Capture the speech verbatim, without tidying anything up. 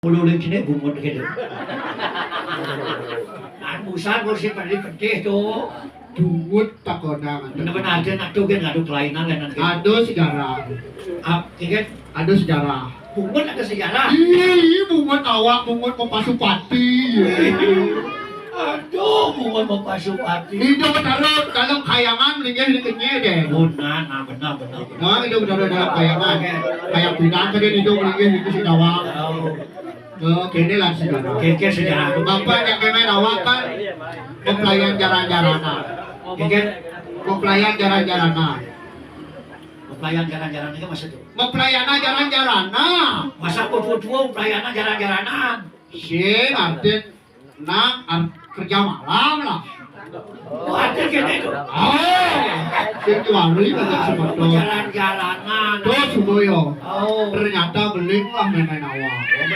Ulu lagi kena bungut gitu. Nah, busan kursi pedih pedih tuh. Bungut takonang. Bener-bener ada nak tuh kan ngadu kelainan lain nanti. Ada sejarah. Ah, iya kan? Ada sejarah. Bungut ada sejarah. Ih, bungut awak, bungut mau pasupati. Aduh, bungut mau pasupati. Itu taruh dalam kayangan, mendingan di kenyir deh. Benar, nah, benar, benar, benar. Nah, itu taruh dalam kayangan. Kayak pinang tadi itu mendingan itu si dawa. Oh. Oh, kene lah sejarah. Kene sejarah. Bapak yang kene awak kan pelayan jaran-jaranan. Kene pelayan jaran-jaranan. Pelayan jaran-jaranan itu maksud tuh. Pelayan jaran-jaranan. Masa kudu-kudu pelayan jaran-jaranan. Sing artin nang ar- kerja malam lah. Oh, ada kene itu. Oh, sing juari banyak semeton. Jalan-jalanan. Tuh, Suboyo. Oh. Ternyata beling lah main-main awak.